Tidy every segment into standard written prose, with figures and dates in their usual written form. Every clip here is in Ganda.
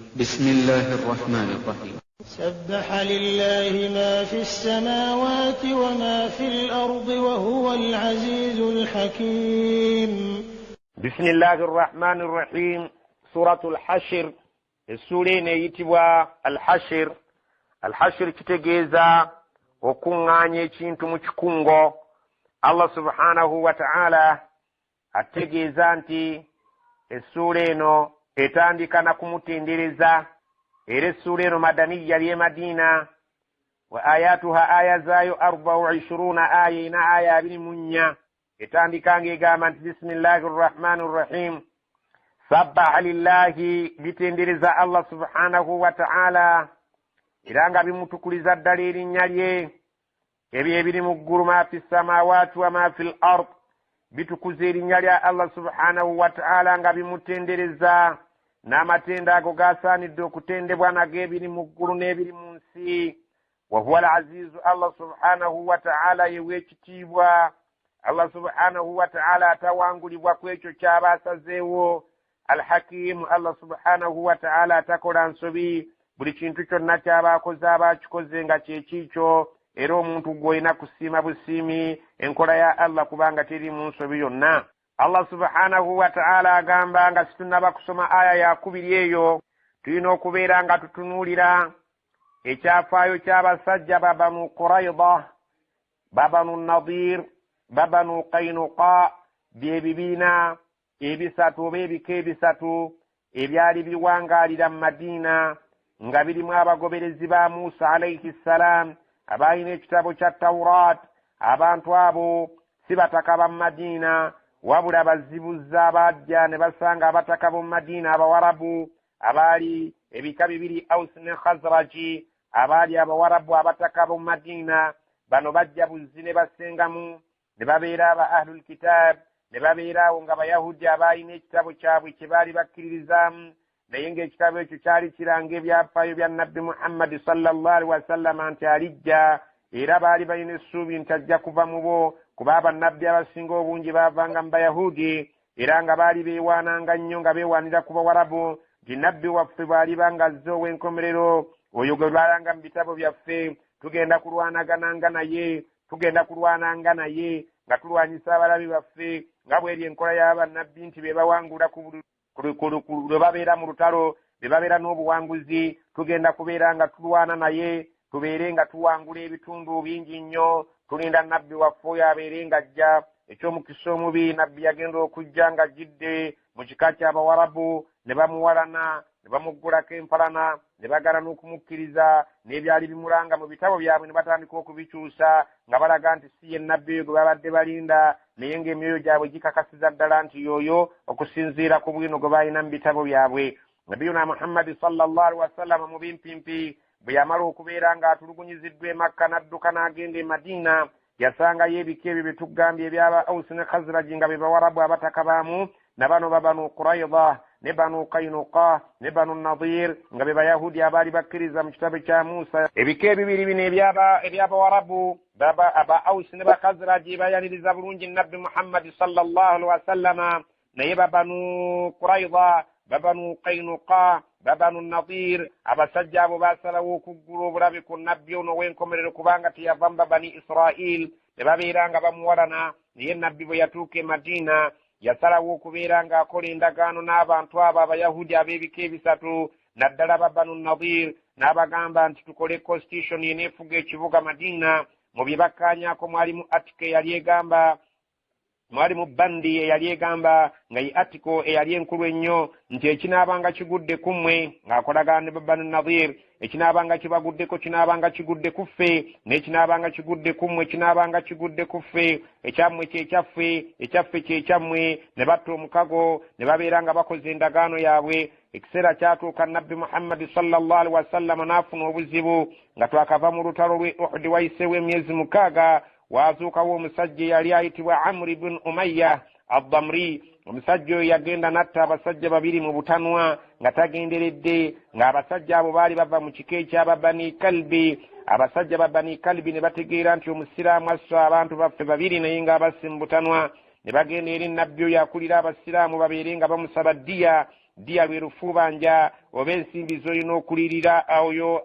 بسم الله الرحمن الرحيم. سبح لله ما في السماوات وما في الأرض وهو العزيز الحكيم. بسم الله الرحمن الرحيم. سورة الحشر, essuula eno eyitibwa Alhashir. Alhashir kitegeeza okuŋŋaanya ekintu mu kikungo. Allah subhanahu wa ta'ala ategeeza nti essuula eno etandika na kumutendereza, era essuula eno madaniya, ly'e Madiina. Wa ayatuha, aya zaayo 24 aya, ina aya 24. Etandika ng'egamba nti bisimillahi rrahmani rrahim. Sabbaha lillahi, bitendereza Allah subhanahu wa ta'ala, era nga bimutukuliza ddala erinnya lye. Ebyo ebiri mu ggulu, ma fi samawaati wa ma fi l ard, bitukuza erinnya lya Allah subhanahu wa ta'ala nga bimutendereza n'amatendo ago gasaanidde okutendebwa nago ebiri mu ggulu n'ebiri mu nsi. Wahuwa al azizu, Allah subhanahu wa ta'ala yeweekitiibwa. Allah subhanahu wa ta'ala atawangulibwa ku ekyo kyaba asazeewo. Alhakimu, Allah subhanahu wa ta'ala atakola nsobi, buli kintu kyonna kyaba akoze aba akikoze nga kyekiikyo, era omuntu gw'olina kusiima busiimi enkola ya Allah kubanga teri mu nsobi yonna. Allah subhanahu wa ta'ala agamba nga situnnaba kusoma aya yakubiri eyo, tulina okubeera nga tutunuulira ekyafaayo ky'abasajja babanu Quraida, babanu Nadir, babanu Kainuka, byebibiina ebisatu oba ebika ebisatu ebyali biwangaalira mu Madiina nga birimu abagoberezi ba Musa alaihi ssalam, abalina ekitabo kya Taurat. Abantu abo si bataka ba Madiina, wabula bazibuza abajja ne basanga abataka b'omu Madiina, Abawarabu abaali ebika bibiri, Aus ne Khazraji, abaali Abawarabu abataka b'omu Madiina. Bano bajja buzzi ne basengamu ne babeera aba ahlul kitab, ne babeera awo nga Bayahudi abaalina ekitabo kyabwe kye baali bakkiririzaamu, naye ng'ekitabo ekyo kyali kiranga ebyafaayo bya Nabbi Muhammadi sallallahu alihi wasallama nti alijja, era baali balina essuubi nti ajja kuva mu bo, kuba abannabbi abasinga obungi baavanga mu Bayahudi, era nga baali beewaananga nnyo nga beewaanira ku Bawarabu nti nabbi waffe bw'aliba ng'azze ow'enkomerero, oyo gwe balanga mu bitabo byaffe, tugenda kulwanagananga naye, tugenda kulwananga naye nga tulwanyisa abalabi baffe, nga bweri enkola y'abannabbi nti be bawangula ku lwe babeera mu lutalo, be babeera n'obuwanguzi. Tugenda kubeera nga tulwana naye, tubeere nga tuwangula ebitundu bingi nnyo, tulinda nabbi waffe oyo abeere ng'ajja. Ekyomukisa omubi, nabbi yagenda okujja ng'ajjidde mu kika ky'Abawarabu, ne bamuwalana, ne bamuggulako empalana, ne bagala n'okumukkiriza, n'ebyali bimulanga mu bitabo byabwe ne batandika okubikyusa nga balaga nti si ye nabbi oyo gwe babadde balinda, naye ng'emyoyo gyabwe gikakasiza ddala nti y'oyo okusinziira ku bwino gwe balina mu bitabo byabwe. Nabiyuna Muhammadi sallallahu alihi wasallama mu bimpimpi bwe yamala okubeera ng'atulugunyiziddwa e Makka n'adduka n'agenda e Madiina, yasangayo ebika ebyo bye tugambye ebyaba Ausi ne Khazraji nga be Bawarabu abataka baamu, na bano babanu Quraida ne banu Kainuka ne banu Nadir nga be Bayahudi abaali bakkiriza mu kitabo kya Musa. Ebika ebibiri bino ebyabawarabu aba Ausi ne Bakhazraji bayaniriza bulungi Nabbi Muhammadi sallallahu alihi wasallama, naye babanu Quraida, babanu Kainuka, babanu Nadir, abasajja abo basalawo okuggula obulabe ku nabbi ono ow'enkomerero kubanga teyava mu babani Israil, ne babeera nga bamuwalana. Naye nabbi bwe yatuuka e Madiina, yasalawo okubeera ng'akola endagaano n'abantu abo Abayahudi ab'ebika ebisatu, naddala babanu Nadir, n'abagamba nti tukole constitution eneefuga ekibuga Madiina. Mu bye bakkaanyaako mwalimu article eyali egamba, mwalimu bandi eyali egamba nga ye article eyali enkulu ennyo nti ekinaabanga kigudde ku mmwe, ng'akolagana ne babanu Nadir, ekinaabanga kibaguddeko kinaabanga kigudde ku ffe, n'ekinaabanga kigudde ku mmwe kinaabanga kigudde ku ffe, ekyammwe kyekyaffe, ekyaffe kyekyammwe. Ne batta omukago ne babeera nga bakoze endagaano yaabwe. Ekiseera kyatuuka Nabbi Muhammadi sallallahu alihi wasallama n'afuna obuzibu nga twakava mu lutalo lw'e Uhudi, wayiseewo emyezi 6, waazuukawo omusajja eyali ayitibwa Amri bin Umayya Addamri. Omusajja oyo yagenda n'atta abasajja babiri mu butanwa nga tagenderedde, ng'abasajja abo baali bava mu kika eky'Ababani Kalbi. Abasajja babani Kalbi ne bategeera nti omusiraamu assa abantu baffe babiri naye ng'abassi mu butanwa, ne bagenda eri nabbi oyo akulira abasiraamu babeere nga bamusaba ddiya. Diya lwe lufuubanja oba ensimbi z'olina okulirira oyo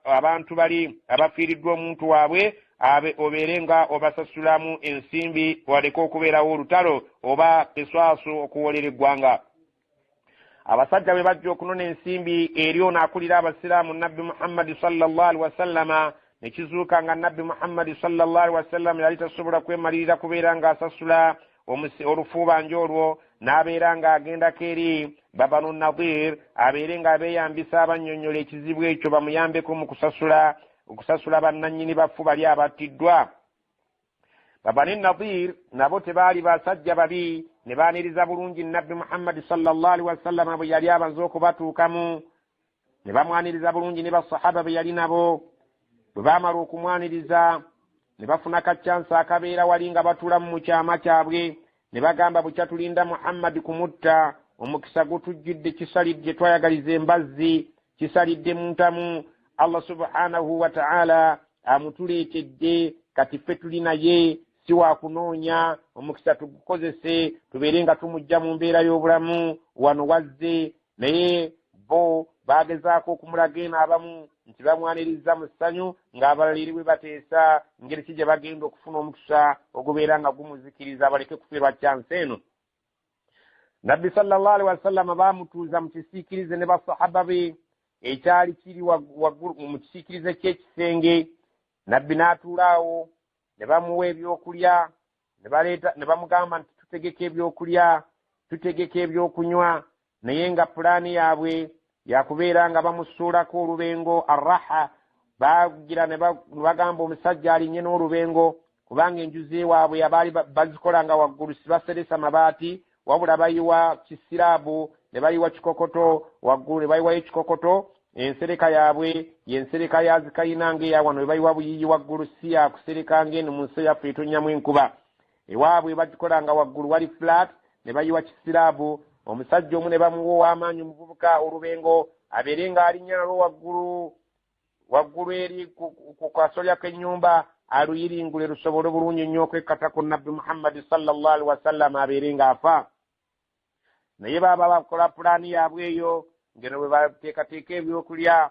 abantu bali abafiiriddwa omuntu waabwe, obeere nga obasasulamu ensimbi waleke okubeerawo olutalo oba kiswaso okuwolera eggwanga. Abasajja bwe bajja okunona ensimbi eri ono akulira abasiraamu Nabbi Muhammadi sallallahu alaihi wasallama, ne kizuuka nga Nabbi Muhammadi sallallahu alaihi wasallama yali tasobola kwemalirira kubeera ng'asasula olufuubanja olwo, n'abeera ng'agendako eri Babanu Nadir abeere ng'abeeyambisa abannyonnyola ekizibu ekyo bamuyambeko mu okusasula bannannyini bafu bali abattiddwa. Babani Nadir nabo tebaali basajja babi, ne baaniriza bulungi Nabbi Muhammadi sallallahu alaihi wasallama bwe yali abaze okubatuukamu, ne bamwaniriza bulungi ne basahaba be yali nabo. Bwe baamala okumwaniriza ne bafuna kaccansi akabeera wali nga batuulamu mu kyama kyabwe, ne bagamba bukya tulinda Muhammadi kumutta, omukisa gutujjidde, kisalidde twayagaliza embazzi, kisalidde mu ntamu, Allah subhanahu wa ta'ala amutuleetedde, kati ffe tuli naye si wakunoonya omukisa tugukozese tubeere nga tumujja mu mbeera y'obulamu wano wazze. Naye bo baagezaako okumulaga eno abamu nti bamwaniriza mu ssanyu, ng'abalala eri bwe bateesa ngeri ki gye bagenda okufuna omukisa ogubeera nga gumuzikiriza baleke kufiirwa kyansi eno. Nabbi sallallahu alaihi wasallama baamutuuza mu kisiikirize ne basahaba be ekyali kiri waggulu mu kisiikirize ky'ekisenge. Nabbi n'atuula awo ne bamuwa ebyokulya, ne baleeta ne bamugamba nti tutegeka ebyokulya, tutegeka ebyokunywa, naye nga pulaani yaabwe yakubeera nga bamusuulako olubengo arraha. Bagira ne bagamba omusajja alinnye n'olubengo, kubanga enju z'ewaabwe abaali bazikolanga waggulu sibaseresa mabaati, wabula bayiwa kisiraabu ne bayiwa kikokoto waggulu, ne bayiwayo ekikokoto. Ensereka yaabwe y'ensereka ya zikayina ng'eya wano, bayiwa buyiyi waggulu, si yakusereka ng'eno mu nsi yaffe etonnyamu enkuba. Ewaabwe bagikolanga waggulu wali flat, ne bayiwa kisiraabu. Omusajja omu ne bamuwa ow'amaanyi omuvubuka olubengo abeere ng'alinnya nalwo waggulu waggulu eri ku kasolya k'ennyumba, aluyiringule lusobole bulungi nnyo okwekkata ku Nabbi Muhammadi sallallahu alaihi wasallam abeere ng'afa. Naye baaba bakola pulaani yaabwe eyo ngeno bwe bateekateeka ebyokulya,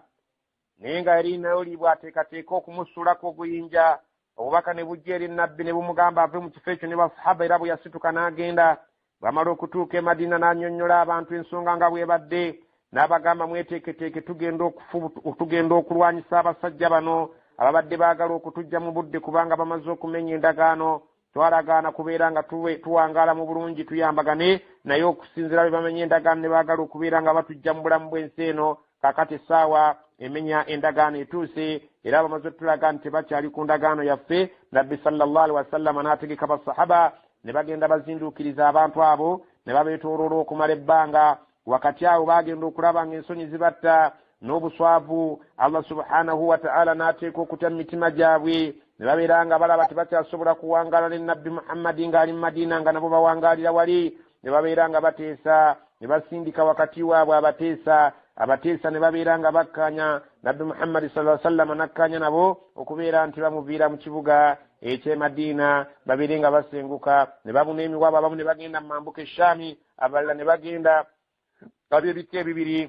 naye nga eri nayo oli bw'ateekateeka okumusuulako oguyinja, obubaka ne bujja eri Nabbi ne bumugamba ave mu kifo ekyo ne basahaba. Era bwe yasituka n'agenda, bw'amala okutuuka e Madina n'annyonnyola abantu ensonga nga bw'ebadde, n'abagamba mweteeketeeke, tugenda okulwanyisa abasajja bano ababadde baagala okutujja mu budde, kubanga bamaze okumenya endagaano. Twalagaana kubeera nga tuwangaala mu bulungi tuyambagane, naye okusinziira bwe bamenya endagaano ne baagala okubeera nga batujja mu bulamu bw'ensi eno, kaakati essaawa emenya endagaano etuuse, era bamaze otulaga nti tebakyali ku ndagaano yaffe. Nabbi sallallahu alaihi wasallama n'ategeka basahaba ne bagenda bazinduukiriza abantu abo ne babeetooloola okumala ebbanga. Wakati awo baagenda okulaba ng'ensonyi zibatta n'obuswavu, Allah subhanahu wa ta'ala n'ateeka okutya mu mitima gyabwe, ne babeera nga balaba tebakyasobola kuwangaala ne Nabbi Muhammadi ng'ali mu Madiina, nga nabo bawangaalira wali. Ne babeera nga bateesa ne basindika wakati waabwe abateesa, ne babeera nga bakkaanya. Nabbi Muhammadi sallallahu alaihi wasallam n'akkaanya nabo okubeera nti bamuviira mu kibuga eky'e Madiina, babeere nga basenguka, ne babuna emiwabo, abamu ne bagenda mu mambuka e Shaami, abalala ne bagenda ab'ebika ebibiri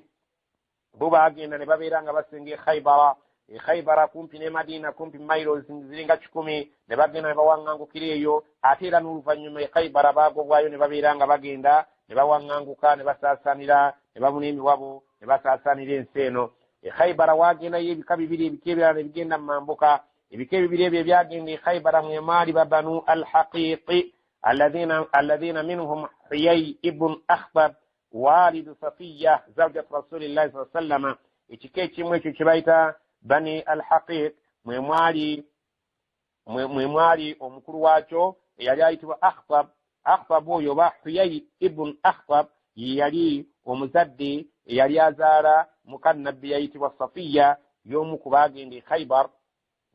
bo baagenda ne babeera nga basenga e Khaibara. E Khaibara kumpi ne Madiina, kumpi miles ziringa 100, ne bagenda ne bawaŋŋangukira eyo. Ate era n'oluvannyuma e Khaibara baagobwayo ne babeera nga bagenda ne bawaŋŋanguka ne basaasaanira, ne babuna emiwabo ne basaasaanira ensi eno. E Khaibara waagendayo ebika bibiri, ebika ebirala ne bigenda mu mambuka. Ebika ebibiri ebyo ebyagenda e Khaibara mwe mwali babanu Alhaqiqi alladhina minhum Huyay ibn Akhtab walidu Safiya zawjat Rasulillahi sallallahu alaihi wasallam. Ekika ekimu ekyo kye bayita Bani Alhaqiq mwe mwali omukulu waakyo eyali ayitibwa Akhtab. Akhtab oyo oba Huyay ibn Akhtab ye yali omuzadde eyali azaala muka Nabbi yayitibwa Safiya, y'omu ku baagenda e Khaibar.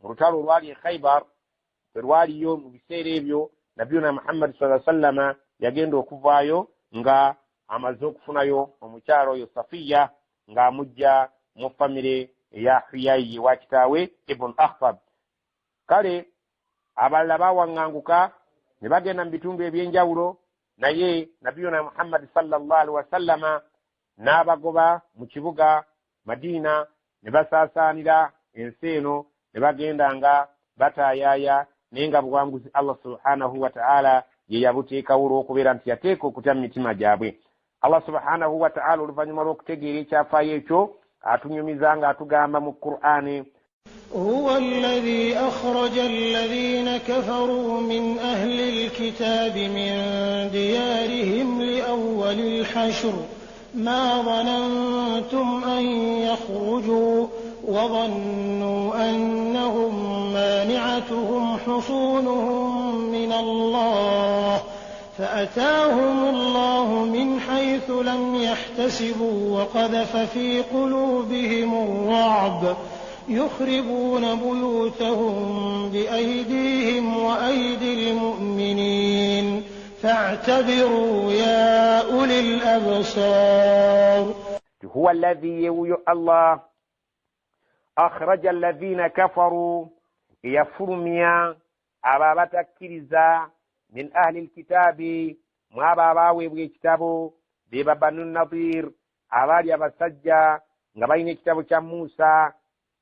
Mu lutalo olwali e Khaibar bwe lwaliyo mu biseera ebyo, Nabiyuna Muhammadi sallallahu alaihi wasallama yagenda okuvaayo nga amaze okufunayo omukyalo oyo Safiya, ng'amujja mu famire eya Huyayi wa kitaawe ibn Akhtab. Kale abalala bawaŋŋanguka ne bagenda mu bitundu ebyenjawulo. Naye Nabiyuna Muhammadi sallallahu alihi wasallama n'abagoba mu kibuga Madiina, ne basaasaanira ensi eno, ne bagenda nga bataayaaya, naye nga buwanguzi Allah subhanahu wataala ye yabuteekawo olw'okubeera nti yateeka okutya mu mitima gyabwe. Allah subhanahu wataala oluvannyuma lw'okutegeera ekyafaayo ekyo atunyumiza nga atugamba mu Qur'ani: هو الذي أخرج الذين كفروا من أهل الكتاب من ديارهم لأول الحشر ما ظننتم أن يخرجوا وظنوا أنهم مانعتهم حصونهم من الله فأتاهم الله من حيث لم يحتسبوا وقذف في قلوبهم الرعب يخربون بيوتهم بأيديهم وأيدي المؤمنين فاعتبروا يا أولي الأبصار. هو الذي يوي الله أخرج الذين كفروا يفرميا أبا بتكرزا من أهل الكتاب ما باباوي بكتابو بيبا بنو النضير أبالي أبسجا nga ekitabo kya Musa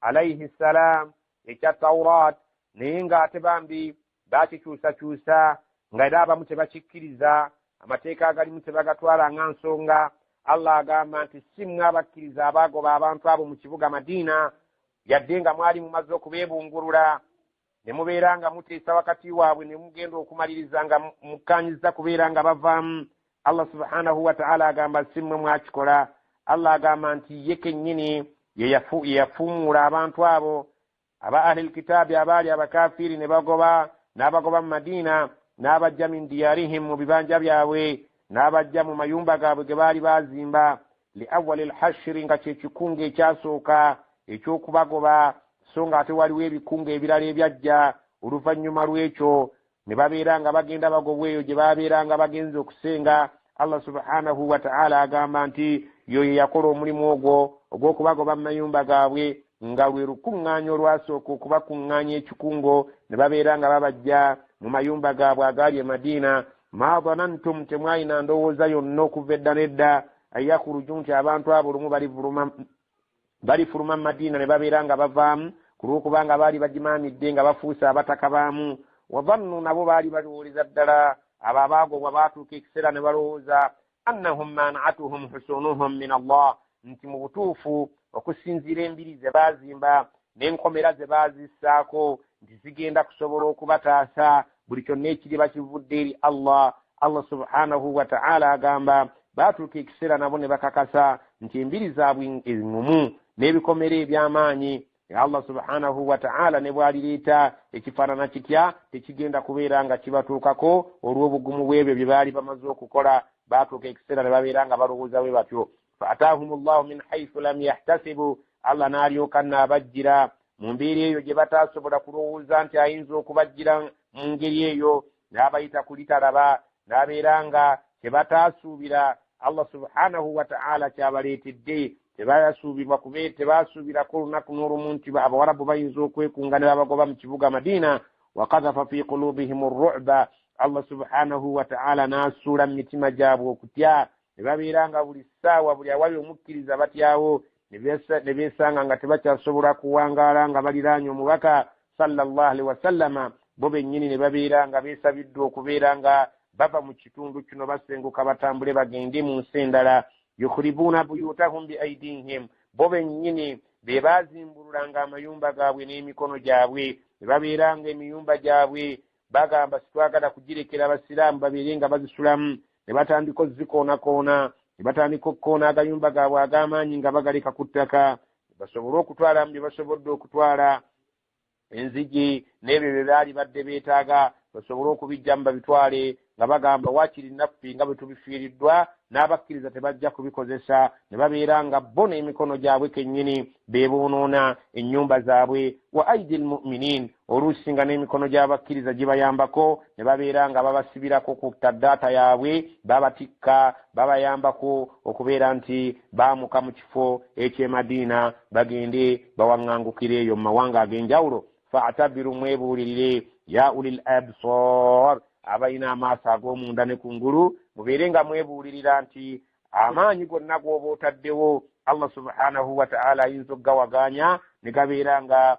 alayhi salam ekya Taurat, naye ng'ate bambi bakikyusakyusa, nga era abamu tebakikkiriza, amateeka agalimu tebagatwala nga nsonga. Allah agamba nti si mmwe abakkiriza abaagoba abantu abo mu kibuga Madiina, yadde nga mwali mumaze okubeebungulula ne mubeera nga muteesa wakati waabwe ne mugenda okumaliriza nga mukkaanyizza kubeera nga bavaamu. Allah subhanahu wataala agamba si mmwe mwakikola. Allah agamba nti ye kennyini ye yafuumuula abantu abo aba ahli lkitaabi abaali abakafiiri ne bagoba n'abagoba mu Madiina, n'abajja min diyarihim, mu bibanja byabwe, n'abajja mu mayumba gaabwe ge baali baazimba, li awali lhashiri, nga kye kikungo ekyasooka ekyokubagoba. So nga ate waliwo ebikungo ebirala ebyajja oluvannyuma lw'ekyo, ne babeera nga bagenda bagobwa eyo gye babeera nga bagenze okusenga. Allah subhanahu wataala agamba nti yo ye yakola omulimu ogwo ogw'okubagoba mu mayumba gaabwe, nga lwe lukuŋŋaanya olwasooka okubakuŋŋaanya ekikungo, ne babeera nga babajja mu mayumba gaabwe agaali e Madiina. Ma dhanantum, temwalina ndowooza yonna okuva edda n'edda, ayakhruju, nti abantu abo olumu balifuluma mu Madiina ne babeera nga bavaamu, ku lw'okubanga baali bagimaamidde nga bafuuse abataka baamu. Wadhannu, nabo baali balowooleza ddala, abo abaagobwa baatuuka ekiseera ne balowooza annahum manaatuhum husunuhum min Allah, nti mu butuufu okusinziira embiri ze baazimba n'enkomera ze baazissaako nti zigenda kusobola okubataasa buli kyonna ekiriba kivudde eri Allah. Allah subhanahu wataala agamba baatuuka ekiseera nabo ne bakakasa nti embiri zaabwe eŋŋumu n'ebikomera eby'amaanyi, Allah subhanahu wataala ne bw'alireeta ekifaanana kitya tekigenda kubeera nga kibatuukako olw'obugumu bw'ebyo bye baali bamaze okukola. Baatuuka ekiseera ne babeera nga balowooza bwe batyo. Fa ataahum llahu min haithu lam yahtasibu, Allah n'alyoka n'abajjira mu mbeera eyo gye bataasobola kulowooza nti ayinza okubajjira mu ngeri eyo, n'abayita kulitalaba, n'abeera nga kye bataasuubira Allah subhanahu wataala kyabaleetedde. Tebasuubirwa kube tebasuubirako olunaku n'olumu nti abawarabu bayinza okwekunga ne babagoba mu kibuga Madiina. Wakadhafa fi qulubihim ruba, Allah subhanahu wataala n'asuula mu mitima gyabwe okutya, ne babeera nga buli ssaawa buli awali omukkiriza batyawo, ne beesanga nga tebakyasobola kuwangaala nga baliraanye omubaka sallallahu alaihi wasallama. Bo bennyini ne babeera nga beesabiddwa okubeera nga bava mu kitundu kino, basenguka batambule bagende mu nsi endala. Yukhribuna buyutahum bi aidihim, bo bennyini be baazimbululanga amayumba gaabwe n'emikono gyabwe, ne babeera nga emiyumba gyabwe bagamba sitwagala kugirekera abasiraamu babeere nga bazisulamu, ne batandika ozikoonakoona, ne batandika okukoona agayumba gaabwe ag'amaanyi nga bagaleka ku ttaka, basobole okutwalamu bye basobodde okutwala, enzigi n'ebyo bye baali badde beetaaga basobole okubijjamu babitwale, nga bagamba waakiri naffe nga bwe tubifiiriddwa n'abakkiriza tebajja kubikozesa. Ne babeera nga bo n'emikono gyabwe kennyini be boonoona ennyumba zaabwe. Wa aidi lmuminin, oluusi nga n'emikono gy'abakkiriza gibayambako, ne babeera nga babasibirako ku taddaata yaabwe, babatikka, babayambako okubeera nti baamuka mu kifo eky'e Madiina bagende bawaŋŋangukire eyo mu mawanga ag'enjawulo. Faatabiru, mwebuulirire, ya ulil absar, Abalina amaaso ag'omunda ne kungulu, mubeere nga mwebuulirira nti amaanyi gonna g'oba otaddewo Allah subhanahu wa ta'ala ayinza okugawaganya ne gabeera nga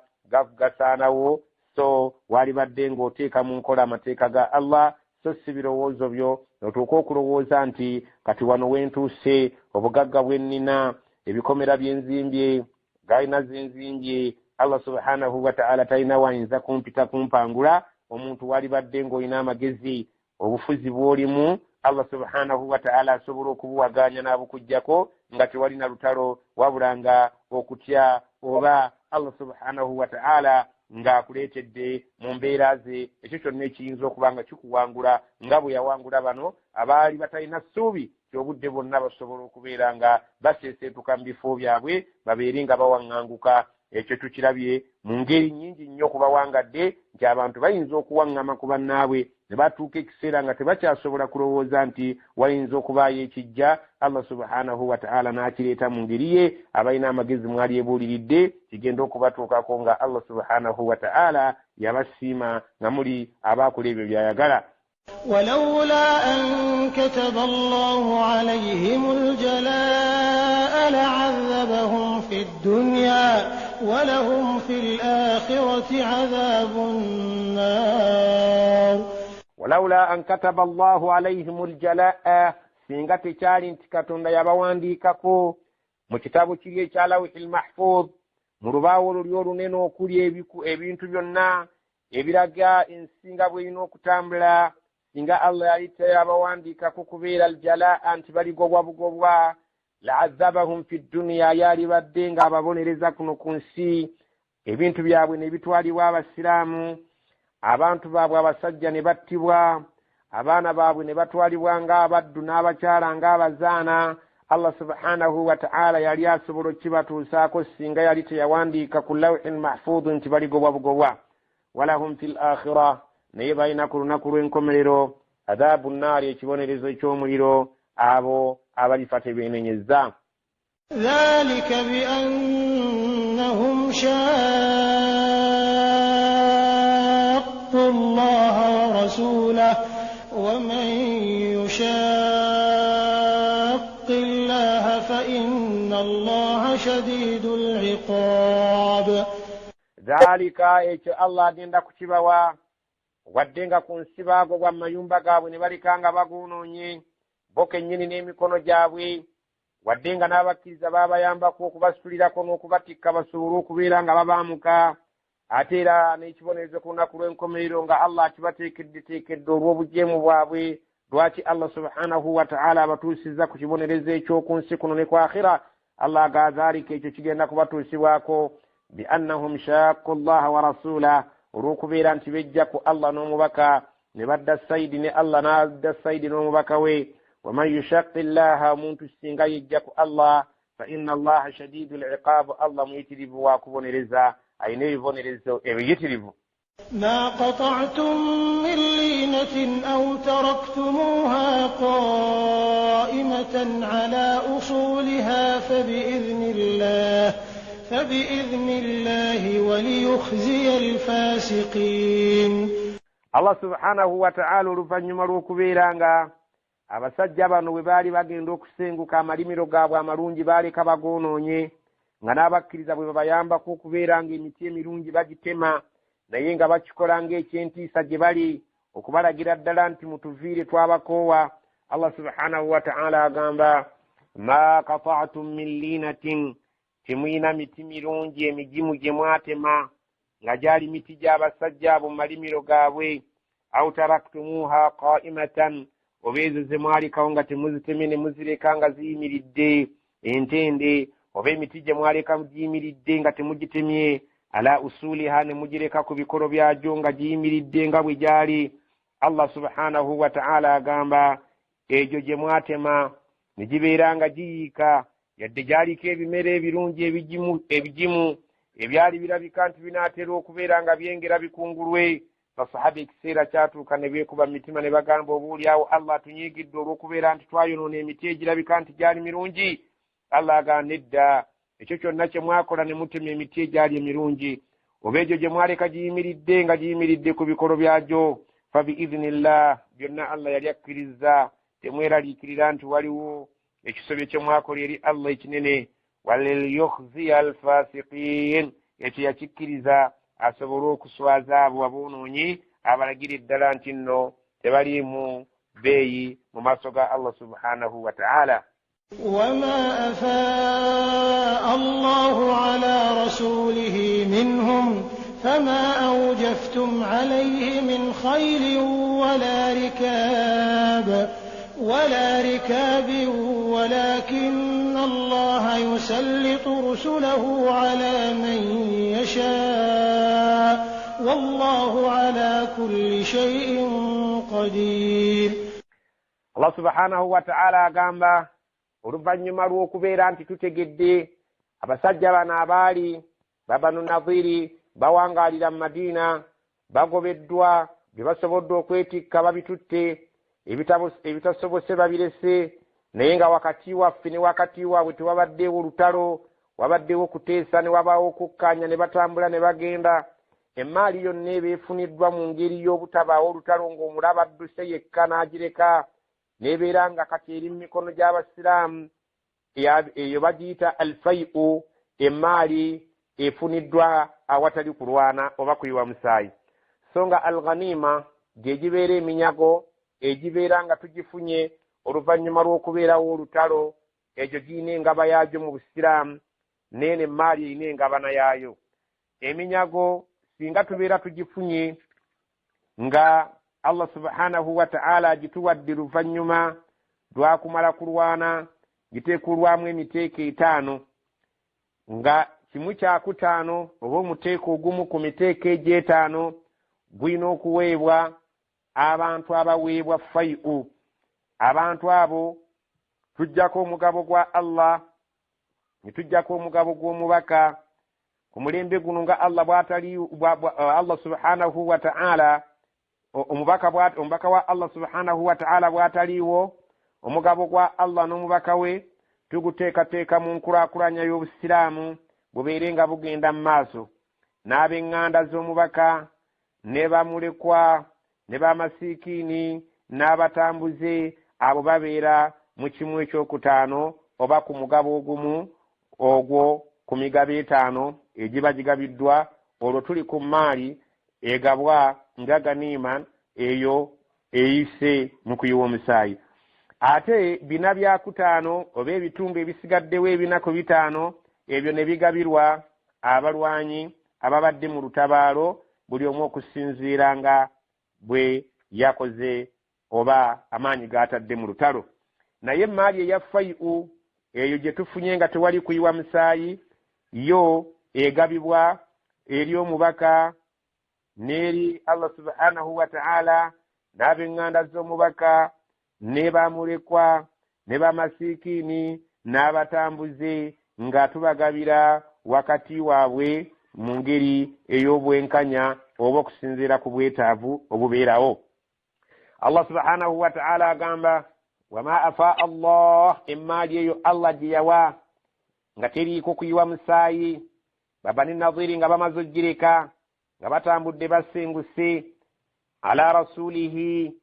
gasaanawo. So walibadde ng'oteeka mu nkola amateeka ga Allah, so si birowoozo byo otuuka okulowooza nti kati wano wentuuse, obugagga bwe nnina, ebikomera byenzimbye, galina zenzimbye, Allah subhanahu wa ta'ala talina wayinza kumpita kumpangula. Omuntu walibadde ng'olina amagezi, obufuzi bw'olimu Allah subhanahu wa ta'ala asobola okubuwaganya n'abukuggyako nga tewalina lutalo, wabula nga okutya oba Allah subhanahu wa ta'ala ng'akuleetedde mu mbeera ze ekyo kyonna ekiyinza okuba nga kikuwangula, nga bwe yawangula bano abaali batalina ssuubi ti obudde bwonna basobola okubeera nga baseeseetuka mu bifo byabwe, babeere nga bawaŋŋanguka. Ekyo tukirabye mu ngeri nnyingi nnyo kubawangadde nti abantu bayinza okuwaŋŋama ku bannaabwe ne batuuka ekiseera nga tebakyasobola kulowooza nti wayinza okubaayo ekijja. Allah subhanahu wa ta'ala n'akireeta mu ngeri ye. Abalina amagezi mwalyebuuliridde kigenda okubatuukako nga Allah subhanahu wa ta'ala yabasiima nga muli abaakola ebyo by'ayagala. ولولا أن كتب الله عليهم الجلاء لعذبهم في الدنيا ولهم في الآخرة عذاب النار. ولولا أن كتب الله عليهم الجلاء, singa tekyali nti Katonda yabawandiikako mu kitabo kiri ekya Lawhil Mahfuz, mu lubaawo luli olunene okuli ebintu byonna ebiraga ensi nga bw'erina okutambula, singa Allah yali teyabawandiikako kubeera aljalaa nti baligobwa bugobwa, la'azabahum fi dduniya, yalibadde ng'ababonereza kuno ku nsi, ebintu byabwe ne bitwalibwa Abasiraamu, abantu baabwe abasajja ne battibwa, abaana baabwe ne batwalibwa ng'abaddu n'abakyala ng'abazaana. Allah subhanahu wa ta'ala yali asobola okibatuusaako singa yali teyawandiika ku Lawhil Mahfuz nti baligobwa bugobwa. Walahum fil akhira, naye balina ku lunaku lw'enkomerero adhabu nnaari, ekibonerezo eky'omuliro, abo abalifa tebeenenyezza. Dhalika biannahum shaqqu Allaha wa rasulahu wa man yushaqqi Allaha fa inna Allaha shadidul iqab. Dhalika, ekyo Allah agenda kukibawa, wadde nga ku nsi baagobwa mu mayumba gaabwe ne baleka nga bagoonoonye bo kennyini n'emikono gyabwe, wadde nga n'abakkiriza baabayambako okubasitulirako n'okubatikka basobole okubeera nga babaamuka, ate era n'ekibonerezo ku lunaku lw'enkomerero nga Allah akibateekeddeteekedde olw'obujeemu bwabwe. Lwaki Allah subhanahu wa ta'ala abatuusizza ku kibonerezo eky'oku nsi kuno ne ku akhira? Allah aga dhalika, ekyo kigenda kubatuusibwako bi annahum shaqqu Allaha wa rasulah, olw'okubeera nti bejja ku Allah n'omubaka ne badda sayidi ne Allah n'adda sayidi n'omubaka we. Waman yushaqqi llaha, omuntu singa yejja ku Allah, fa inna Allaha shadidul iqab, Allah muyitirivu wa kubonereza, alina ebibonerezo ebiyitirivu. ما قطعتم من لينة أو تركتموها قائمة على أصولها فبإذن الله وليخزي الفاسقين. Allah subhanahu wa ta'ala oluvannyuma lw'okubeera nga abasajja bano bwe baali bagenda okusenguka amalimiro gaabwe amalungi baaleka bagoonoonye, nga n'abakkiriza bwe babayambako okubeera ng'emiti emirungi bagitema, naye nga bakikola ng'ekyentiisa gye bali okubalagira ddala nti mutuviire twabakoowa. Allah subhanahu wa ta'ala agamba ma qata'tum min linatin, temuyina miti mirungi emigimu gye mwatema nga gyali miti gy'abasajja abo mu malimiro gaabwe, aw taraktumuha qa'imatan, oba ezo ze mwalekawo nga temuzitemye ne muzireka nga ziyimiridde entende, oba emiti gye mwaleka giyimiridde nga temugitemye, ala usuliha, ne mugireka ku bikolo byagyo nga giyimiridde nga bwe gyali. Allah subhanahu wa ta'ala agamba egyo gye mwatema ne gibeera nga giyiika, yadde gyaliko ebimera ebirungi ebigimu ebyali birabika nti binaatera okubeera nga byengera bikungulwe. Basahaba ekiseera kyatuuka ne beekuba mu mitima ne bagamba obuulyawo Allah atunyiigidde olw'okubeera nti twayonoona emiti egirabika nti gyali mirungi. Allah agamba nedda, ekyo kyonna kye mwakola ne mutema emiti egyali emirungi, oba egyo gye mwaleka giyimiridde nga giyimiridde ku bikolo byagyo, Fabiidhinillah, byonna Allah yali akkiriza. Temweraliikirira nti waliwo ekisobyo kye mwakola eri Allah ekinene. Waliyukhziya alfasiqin, ekyo yakikkiriza asobole okuswaza abo aboonoonyi, abalagira eddala nti nno tebaliimu bbeeyi mu maaso ga Allah subhanahu wa ta'ala. وما أفاء الله على رسوله منهم فما أوجفتم عليه من خيل ولا ركاب ولكن الله يسلط رسله على من يشاء والله على كل شيء قدير. Allah subhanahu wa ta'ala agamba oluvannyuma lw'okubeera nti tutegedde abasajja bano abaali babanu Nadhiri bawangaalira mu Madiina, bagobeddwa, bye basobodde okwetikka babitutte, ebitasobose babirese, naye nga wakati waffe ne wakati waabwe tewabaddewo lutalo, wabaddewo okuteesa ne wabaawo okukkaanya ne batambula ne bagenda. Emmaali yonna eba efuniddwa mu ngeri y'obutabaawo olutalo ng'omulaba adduse yekka n'agireka, n'ebeera nga kati eri mu mikono gy'abasiraamu, eyo bagiyita alfai'u, emmaali efuniddwa awatali kulwana oba kuyiwa musaayi. So nga alghanima gye gibeera eminyago egibeera nga tugifunye oluvannyuma lw'okubeerawo olutalo, egyo girina engaba yaagyo mu busiraamu, n'eno emmaali erina engabana yaayo. Eminyago singa tubeera tugifunye nga Allah subhanahu wa ta'ala agituwadde luvannyuma lwakumala kulwana, giteekulwamu emiteeko etaano, nga kimu kyakutaano oba omuteeko ogumu ku miteeko egy'etaano gulina okuweebwa abantu abaweebwa fai'u. Abantu abo tujjako omugabo gwa Allah ne tujjako omugabo gw'omubaka. Ku mulembe guno nga Allah bw'atali Allah subhanahu wa ta'ala, omubaka wa Allah subhanahu wa ta'ala bw'ataliiwo, omugabo gwa Allah n'omubaka we tuguteekateeka mu nkulaakulanya y'obusiraamu bubeere nga bugenda mu maaso. N'ab'eŋŋanda z'omubaka ne bamulekwa ne bamasiikiini n'abatambuze, abo babeera mu kimu ekyokutaano oba ku mugabo ogumu ogwo ku migabo etaano egiba gigabiddwa. Olwo tuli ku mmaali egabwa nga ganiima eyo eyise mu kuyiwa omusaayi. Ate bina byakutaano oba ebitundu ebisigaddewo ebina ku bitaano ebyo ne bigabirwa abalwanyi ababadde mu lutabaalo, buli omu okusinziira nga bwe yakoze oba amaanyi g'atadde mu lutalo. Naye emmaali eya fai'u eyo gye tufunye nga tewali kuyiwa musaayi, yo egabibwa eri omubaka n'eri Allah subhanahu wa ta'ala n'ab'eŋŋanda z'omubaka ne bamulekwa ne bamasiikiini n'abatambuze, nga tubagabira wakati waabwe mu ngeri ey'obwenkanya oba okusinziira ku bwetaavu obubeerawo. Allah subhanahu wa ta'ala agamba wama afaa Allah, emmaali eyo Allah gye yawa nga teriiko kuyiwa musaayi, babani Nadhiri nga bamaze oggireka nga batambudde basenguse, ala rasulihi,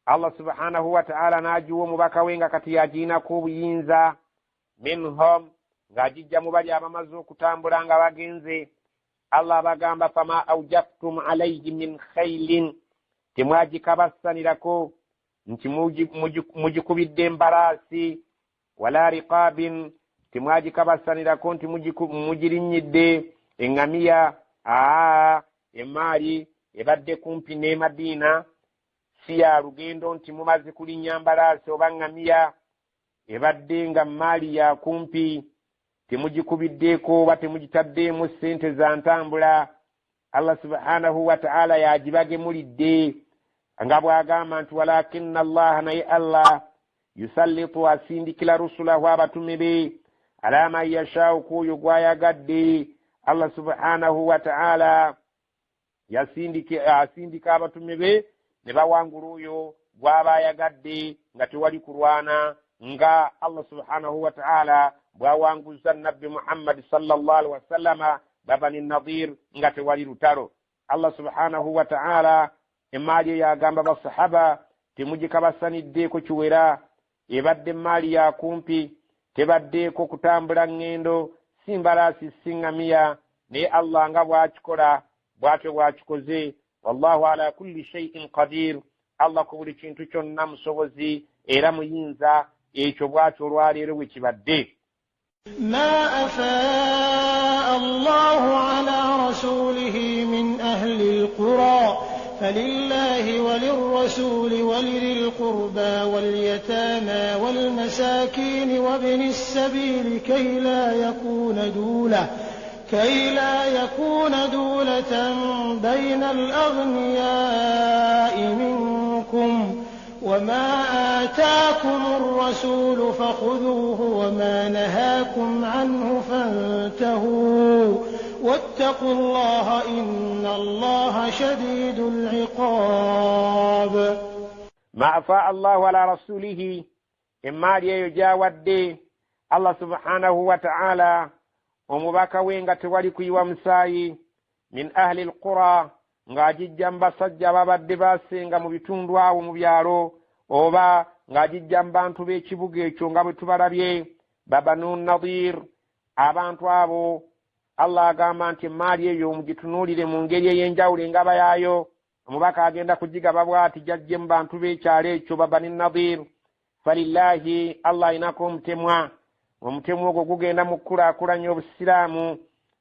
Allah subhanahu wa ta'ala n'agiwa omubaka we nga kati yagiinako obuyinza, minhum, ng'agijja mu bali abamaze okutambula nga bagenze. Allah abagamba fama aujaftum alayhi min khailin, temwagikabassanirako nti mugikubidde embalaasi, wala riqabin, temwagikabassanirako nti mugirinnyidde eŋŋamiya. Emmaali ebadde kumpi ne Madiina, si ya lugendo nti mumaze kulinnya mbalaasi oba ŋŋamiya, ebadde nga mmaali ya kumpi, temugikubiddeeko oba temugitaddeemu ssente za ntambula. Allah subhanahu wa ta'ala yagibagemulidde nga bw'agamba nti walakinna Allaha, naye Allah yusallitu, asindikira rusulahu, abatume be, ala man yashaau, kw'oyo gw'ayagadde. Allah subhanahu wa ta'ala asindika abatume be ne bawangula oyo gw'aba ayagadde nga tewali kulwana, nga Allah subhanahu wa ta'ala bw'awanguza Nabbi Muhammad sallallahu alaihi wasallama babani Nadir nga tewali lutalo. Allah subhanahu wa ta'ala Emaali eyo agamba basahaba temugikabasaniddeeko kiwera, ebadde emaali ya kumpi, tebaddeeko kutambula ŋŋendo, si mbalaasi si ŋŋamiya, naye Allah nga bw'akikola bw'atyo bw'akikoze. Wallahu ala kulli shay'in qadir, Allah ku buli kintu kyonna musobozi era muyinza. Ekyo bw'atyo olwaleero bwe kibadde. ما أفاء الله على رسوله من أهل القرى فلله وللرسول ولذي القربى واليتامى والمساكين وابن السبيل كي لا يكون دولة بين الأغنياء منكم وما آتاكم الرسول فخذوه وما نهاكم عنه فانتهوا واتقوا الله إن الله شديد العقاب. ما أفاء الله على رسوله إما ليجاودي الله سبحانه وتعالى omubaka we nga tewali kuyiwa musaayi min ahli alqura, ng'agijja mu basajja ababadde basenga mu bitundu awo mu byalo, oba ng'agijja mu bantu b'ekibuga ekyo nga bwe tubalabye babanu Nadir. Abantu abo Allah agamba nti emaali eyo mugitunuulire mu ngeri ey'enjawulo engaba yaayo. Omubaka agenda kugigaba bw'ati gyajje mu bantu b'ekyalo ekyo babani Nadir. Falillahi, Allah ayinako omutemwa, omutemwa ogwo gugenda mu kukulaakulanya obusiraamu.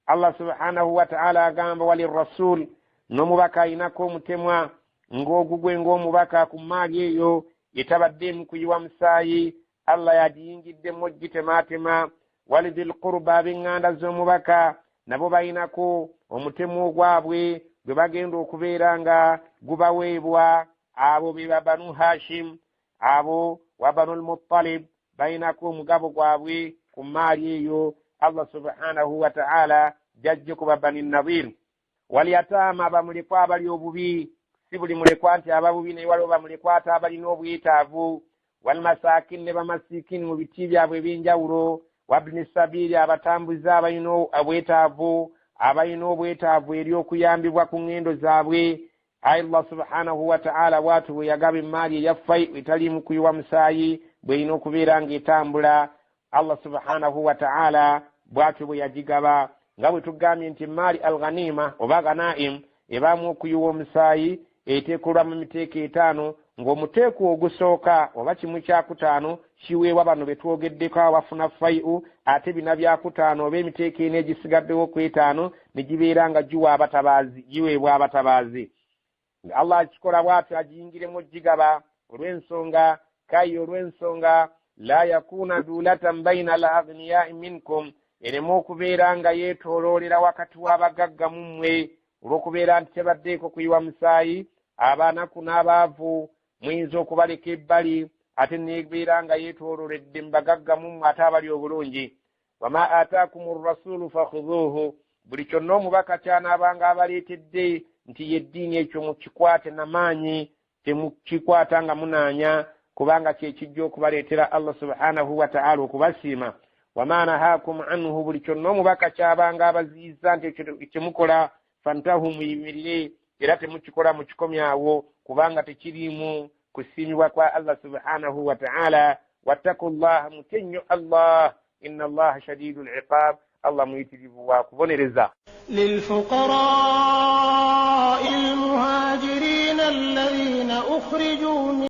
Allah subhanahu wa ta'ala agamba walirrasul, n'omubaka ayinako omutemwa ng'ogugwe ng'omubaka ku mmaali eyo etabaddeemu kuyiwa musaayi, Allah yagiyingiddemu ogitemaatema. Walidhil qurba, ab'eŋŋanda z'omubaka nabo bayinako omutemwa ogwabwe gwe bagenda okubeera nga gubaweebwa. Abo be babanu Hashim, abo wa Banul Muttalib bayinako omugabo gwabwe ku mmaali eyo Allah subhanahu wa ta'ala jajje ku babani Nadir. Waliyataama, bamulekwa abali obubi, si buli mulekwa nti aba bubi, naye waliwo bamulekwa ate abalina obwetaavu. Walmasaakin, ne bamasiikini mu biti byabwe ebyenjawulo. Wabni sabiiri, abatambuze abalina obwetaavu, abalina obwetaavu eri okuyambibwa ku ŋŋendo zaabwe. Ayi Allah subhanahu wa ta'ala bw'atyo bwe yagaba emaali eyaffe etaliimu kuyiwa musaayi bw'erina okubeera ng'etambula. Allah subhanahu wa ta'ala bw'atyo bwe yagigaba, nga bwe tugambye nti emaali al-ghanima oba ghanaim ebaamu okuyiwa omusaayi, eteekolwa mu miteeko etaano, ng'omuteeko ogusooka oba kimu kyakutaano kiweebwa bano be twogeddeko abafuna fayi'u, ate bina byakutaano oba emiteeko ena egisigaddewo ku etaano ne gibeera nga giwa abatabaazi, giweebwa abatabaazi. Allah akikola bw'atyo agiyingiremu ogigaba olw'ensonga kayi, olw'ensonga la yakuuna duulatan bayina al aghniyai minkum, ereme okubeera nga yeetooloolera wakati w'abagagga mu mmwe, olw'okubeera nti tebaddeeko kuyiwa musaayi. Abanaku n'abaavu muyinza okubaleka ebbali, ate nebeera nga yeetoolooledde mu bagagga mu mmwe ate abali obulungi. Wama ataakum rrasulu fakhudhuuhu, buli kyonna omubaka ky'anaabanga abaleetedde nti yeddiini ekyo mukikwate namaanyi, temukikwata nga munaanya, kubanga kyekijja okubaleetera Allah subhanahu wa ta'ala okubasiima. Wama nahaakum anhu, buli kyonna omubaka ky'abanga abaziyiza nti ekyo kyemukola fantahu, muyimirire, era temukikola mukikomyawo, kubanga tekiriimu kusiimibwa kwa Allah subhanahu wa ta'ala. Wattaku llaha, mutye nnyo Allah, inna allaha shadidu liqab, Allah muyitirivu wa kubonereza. للفقراء المهاجرين الذين أخرجوا من